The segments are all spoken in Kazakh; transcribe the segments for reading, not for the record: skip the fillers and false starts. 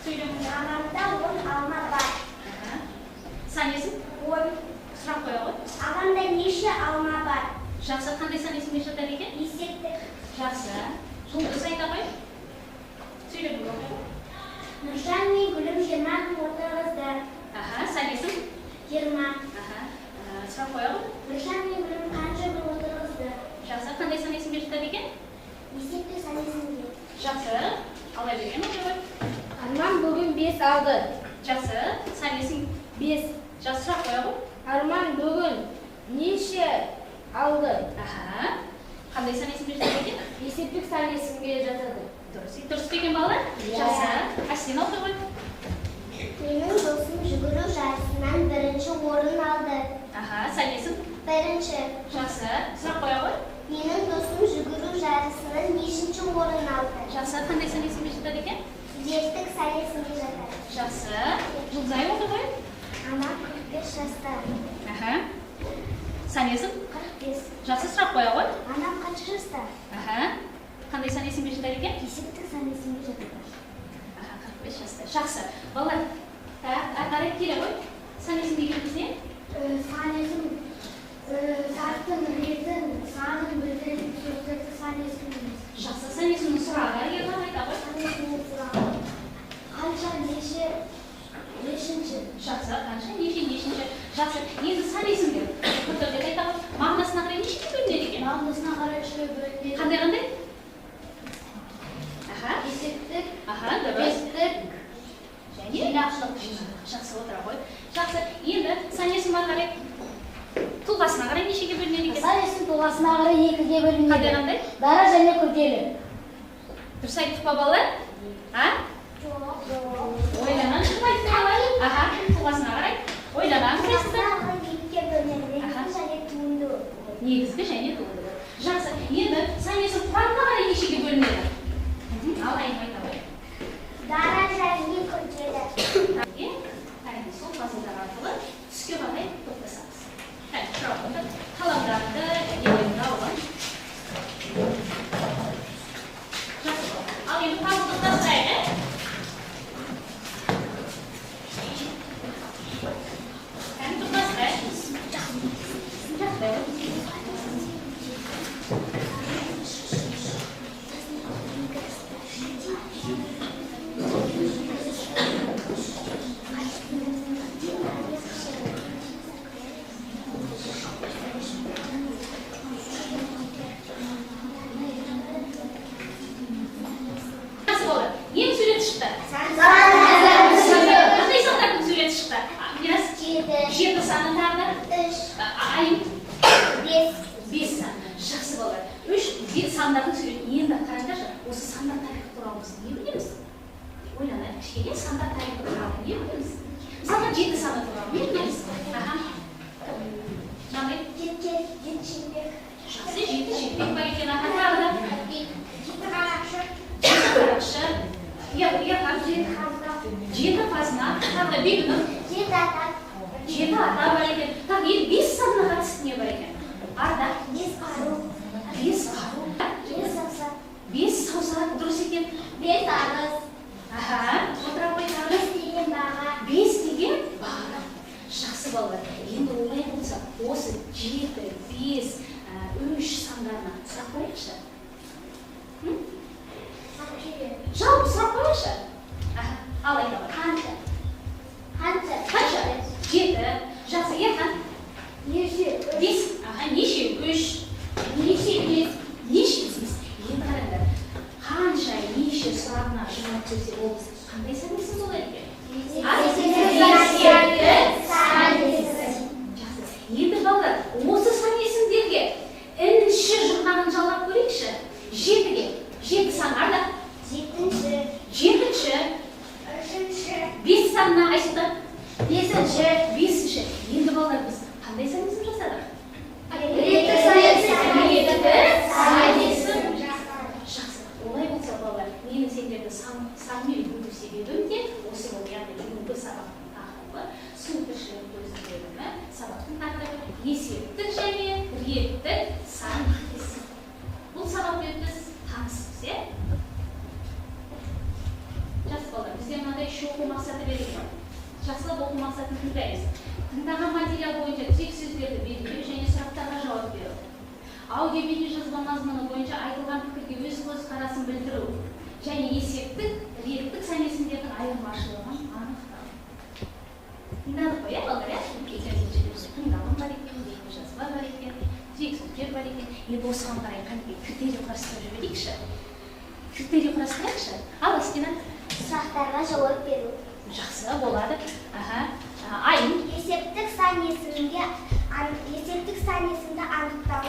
Сөйлем. Ағамда 10 алма бар. Аха. Сан есім? 10. Сұрақ қоя ғой. Ағамда неше алма бар? Жақсы, қандай сан есімге жатады екен? Есептік. Жақсы. Жұлдыз айта ғой. Сөйлемді оқи ғой. Нұржан мен Гүлім 20 гүл отырғызды. Аха, сан есім? 20. Аха. Сұрақ қоя ғой. Нұржан мен Гүлім қанша гүл отырғызды? Жақсы, қандай сан есімге жатады екен? Есептік сан есімге. Жақсы. Алай берген оқи ғой. Арман бүгін 5 алды. Жақсы. Сан есім? 5. Жақсы, сұрақ қоя ғой. Арман бүгін неше алды? Аха. Қандай сан есімге жатады екен? Есептік сан есімге жатады. Дұрыс. Дұрыс па екен, балалар? Иә. Жақсы. Әсен оқи ғой. Менің досым жүгіру жарысынан бірінші орын алды. Аха, сан есім? Бірінші. Жақсы. Сұрақ қоя ғой. Менің досым жүгіру жарысынан нешінші орын алды? Жақсы, қандай сан есімге жатады екен? Реттік сан есімге жатады. Жақсы. Жұлдызай оқи ғой. Анам 45 жаста. Аха. Сан есім? 45. Жақсы, сұрақ қоя ғой. Анам қанша жаста? Аха. Қандай сан есімге жатады екен? Есептік сан есімге жатады. Аха, 45 жаста. Жақсы. Балалар, так, ары қарай келе ғой. Сан есім дегеніміз не? Сан есім заттың ретін, санын білдіретін сөздерді сан есім дейміз. Жақсы, сан есімнің сұрағы Ерлан айта ғой. Сан есімнің сұрағы. Қанша, неше, нешінші? Жақсы, қанша, неше, нешінші. Жақсы. Енді сан есімдер Нұрдәулет айта ғой. Мағынасына қарай нешеге бөлінеді екен? Мағынасына қарай үшке бөлінеді. Қандай қандай? Аха. Есептік, Аха, дұрыс. бестік, Және жинақшылық. Жақсы, отыра ғой. Жақсы. Енді сан есім ары қарай тұлғасына қарай нешеге бөлінеді екен? Сан есім тұлғасына қарай екіге бөлінеді. Қандай қандай? Дара және күрделі. Дұрыс айттық па, балалар? А? Жоқ. Ойланған шықпайды балалар. Аха, тұлғасына қарай ойланамыз Тұлғасына енді. қарай екіге бөлінеді. Аха. Негізгі және туынды. Негізгі және туынды. Жақсы. Енді сан есім құрамына қарай нешеге бөлінеді? Ал Айым айта ғой. Дара және күрделі. Әрине, сол пазлдар арқылы түске қарай топтасамыз. Кәне, тұра қойыңдар. Қаламдарыңды және ойыңды алып. Жақсы. Ал енді пазлды топтастырайық, ә? Кәне, топтастырайық. Жақсы. Жақсы болды. Ненің суреті шықты? Қандай сандардың суреті шықты? Мирас? 7, 7 саны тағы да? 3, Айым? 5. 5 сан. Жақсы болды. 3, 5 сандардың суреті. Енді қараңдаршы, осы сандар тарихы туралы біз не білеміз? Ойланайық, кішкене сандар тарихы туралы не білеміз? Мысалға, 7 саны туралы не білеміз? Аха. Жанай? 7, 7 шелпек. Жақсы, 7 шелпек бар екен. Аха, тағы да? 7 қарақшы. 7 қарақшы. Ерхан? 7 қазына. 7 қазына. Тағы да Бегінұр? 7 ата. 7 ата бар екен. Тағы енді 5 санына қатысты не бар екен? Арда? 5 қару. 5 қару. 5 саусақ. 5 саусақ, дұрыс екен. 5 арыз. Аха, отыра ғой тағы. 5 деген баға. 5 деген баға. Жақсы балалар. Енді олай болса, осы 7, 5, 3 сандарына сұрақ қояйықшы. Жалпы сұрақ қояйықшы. Аха, ал айта ғой. Қанша? Қанша? Қанша? 7. Жақсы, Ерхан. Неше? 5. Аха, неше? 3. Неше 5? Неше 5? Енді қараңдар. Қанша, неше сұрағына жауап берсе, ол біз қандай сан есім болады екен? Жақсы. Енді балалар, осы сан есімдерге інші жұрнағын жалғап көрейікші. 7-ге. 7 сан арда. 7-ші. 7-ші. 3-ші. 5 санына Айсұлтан. 5-ші. 5-ші. Енді балалар, біз қандай сан есім жасадық? Ретті сан есім. Ретті сан есім. Жақсы. Олай болса, балалар, менің сендерді санмен бөлу себебім де осы болды. Яғни бүгінгі сабақтың тақырыбы су тіршілік көзі бөлімі, сабақтың тақырыбы есептік және реттік сан есім. Бұл сабақпен біз таныспыз, иә? Жақсы, балалар, бізде мынандай счет Аудио бейнежазба мазмұны бойынша айтылған пікірге өз көзқарасын білдіру және есептік, реттік сан есімдердің айырмашылығын анықтау. Тыңдадық қой, иә, балалар, иә? Тыңдалым бар екен, бейнежазба бар екен, тірек бар екен. Енді осыған қарай қанекей критерий құрастырып жіберейікші. Критерий құрастырайықшы. Ал, Астина. Сұрақтарға жауап беру. Жақсы, болады. Аха. Айым. Есептік сан есімді анықтау.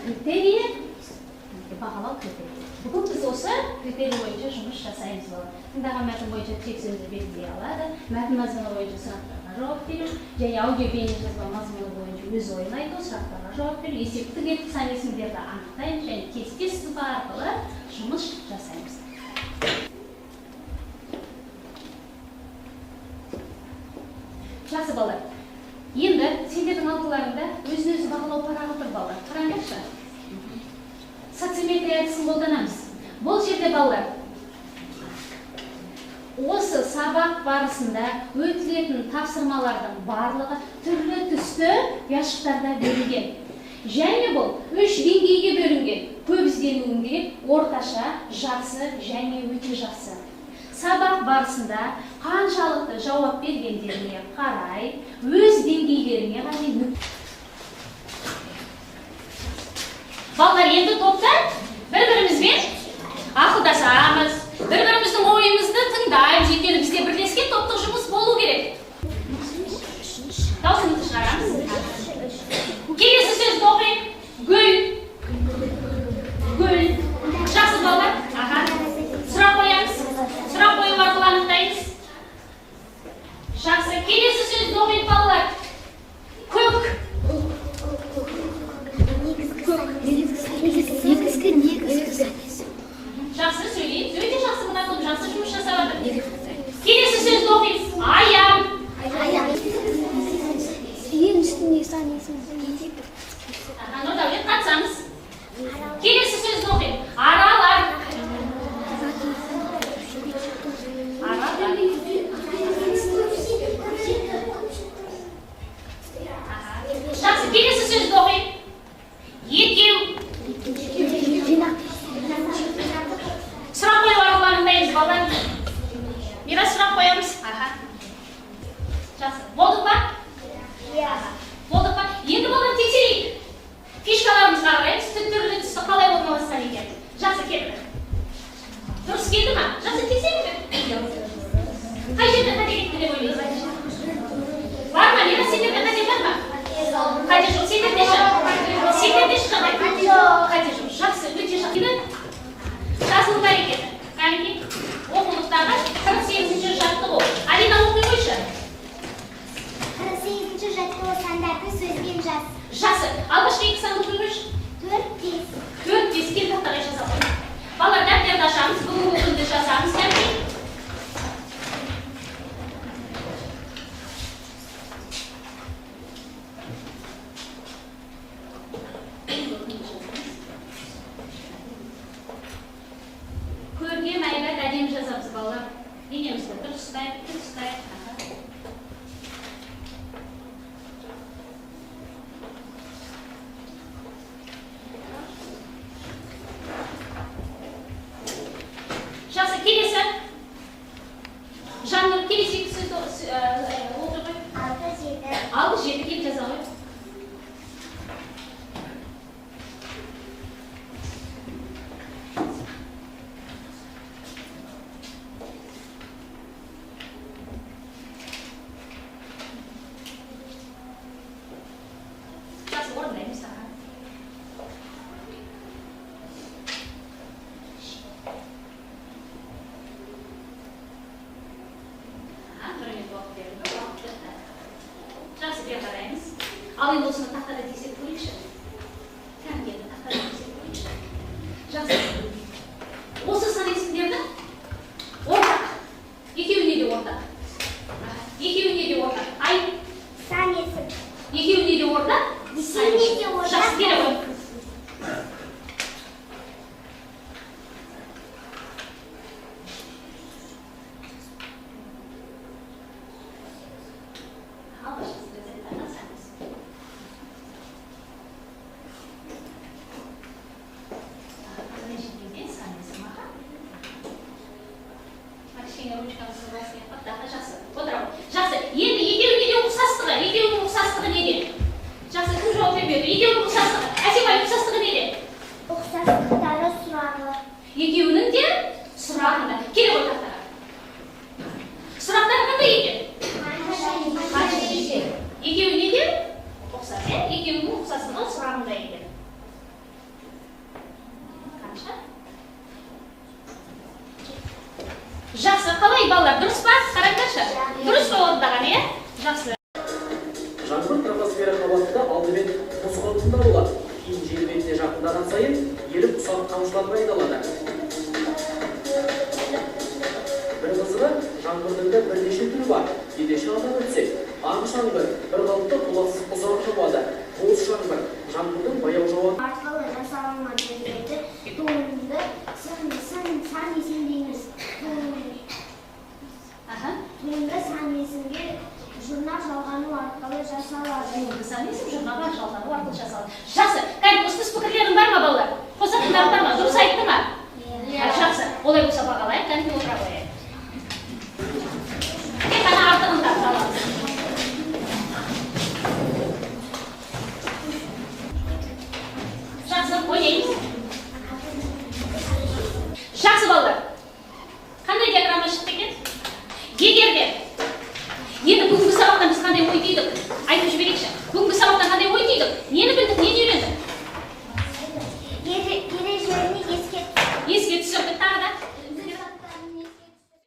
Критерийі, бағалау критерийі. Бүгін біз осы критерий бойынша жұмыс жасаймыз, балалар. Тыңдаған мәтін бойынша тірек сөзді белгілей алады, мәтін мазмұны бойынша сұрақтарға жауап беру, және аудио бейнежазба мазмұны бойынша өз ойын айту, сұрақтарға жауап беру, есептік реттік сан есімдерді анықтаймыз және кесте сызба арқылы жұмыс жасаймыз. Жақсы, балалар. Енді сендердің алдыларында өзін-өзі бағалау парағы тұр, балалар. Қараңдаршы. Социометрия әдісін қолданамыз. Бұл жерде, балалар, осы сабақ барысында өтілетін тапсырмалардың барлығы түрлі түсті ұяшықтарда берілген. Және бұл үш деңгейге бөлінген. Көп ізденуің керек, орташа, жақсы және өте жақсы. Сабақ барысында қаншалықты жауап бергендеріне қарай, өз деңгейлеріне қарай нүкте. Балалар, енді топта бір-бірімізбен ақылдасамыз, бір-біріміздің ойымызды тыңдаймыз, өйткені бізде бірлескен топтық жұмыс болу керек. Дауысымызды шығарамыз. Келесі сөзді оқиық. Гүл. Гүл. Жақсы, балалар. Аха. Сұрақ қоямыз. Сұрақ қою арқылы анықтаймыз. Жақсы. Келесі сөзді оқиық, балалар. Көк. Жақсы сөйлейміз. Өте жақсы, мына топ жақсы жұмыс жасап жатыр. Келесі сөзді оқимыз. Аян. Аха, Нұрдәулет, қатысамыз. Келесі сөзді оқиық. Аралар. Аралар. Жақсы, келесі сөзді оқиық. Екеу. Сұрақ қою арқылы анықтаймыз, балалар. Мирас, сұрақ қоямыз. Аха. Жақсы. Болдық па? Болдық па? Енді балалар тексерейік. Фишкаларымызға қараймыз, түрлі түсті қалай орналасқан екен. Жақсы, келді. Дұрыс келді ма? Жақсы, тексеріңдер. Қай жерде қате кетті деп ойлайсыз? Бар ма? Мирас, сендерде қате бар ма? Қате жоқ. Сендерде ше? Сендерде ше қандай? Қате жоқ. Жақсы, өте жақсы. Жазылу әрекеті. Кәнекей, оқулықтағы 48-ші жаттығу. Алина, оқи қойшы. 48-ші жаттығу, сандарды сөзбен жаз. Жақсы. Алғашқы екі санды оқи қойшы. 4, 5. 4, 5. Кел, тақтаға жаза қой. Балалар, дәптерді ашамыз, бүгінгі күнді жазамыз. Кәнекей. Көркем әйбат әдемі жазамыз, балалар. Денемізді дұрыс ұстайық, тік ұстайық. Жақсы, келесі. Жаннұр, келесі екі сөзді оқи қой. 6, 7. 6, 7, кел жаза ғой. Қалай, балалар, дұрыс па? Қараңдаршы, дұрыс па орындаған, иә? Жақсы. Жаңбыр тропосфера қабатында алдымен мұз қалпында болады. Кейін жер бетіне жақындаған сайын еріп, ұсақ тамшыларға айналады. Бір қызығы, жаңбырдың да бірнеше түрі бар. Ендеше атап өтсек: аң жаңбыр — бір қалыпты, толассыз ұзақ жауады. Боз жаңбыр — жаңбырдың баяу жауады. Арқылы жасалынған сөздерді туынды сын сын сан есім дейміз. Туынды сан есімге жұрнақ жалғану арқылы жасалады. Туынды сан есім жұрнағы жалғану арқылы жасалады. Жақсы. Кәдімгі ұсыныс пікірлерің бар ма, балалар? Қосатындарың бар ма? Дұрыс айтты ма? Иә. Жақсы, олай болса, бағалайық. Кәдімгі отыра қояйық. Тек қана артығында аламыз. Жақсы, ойнаймыз. Жақсы, балалар, қандай диаграмма шықты екен? Егер де енді бүгінгі сабақтан біз қандай ой түйдік, айтып жіберейікші. Бүгінгі сабақтан қандай ой түйдік? Нені білдік, нені үйрендік? Ережелеріне еске Еске түсір.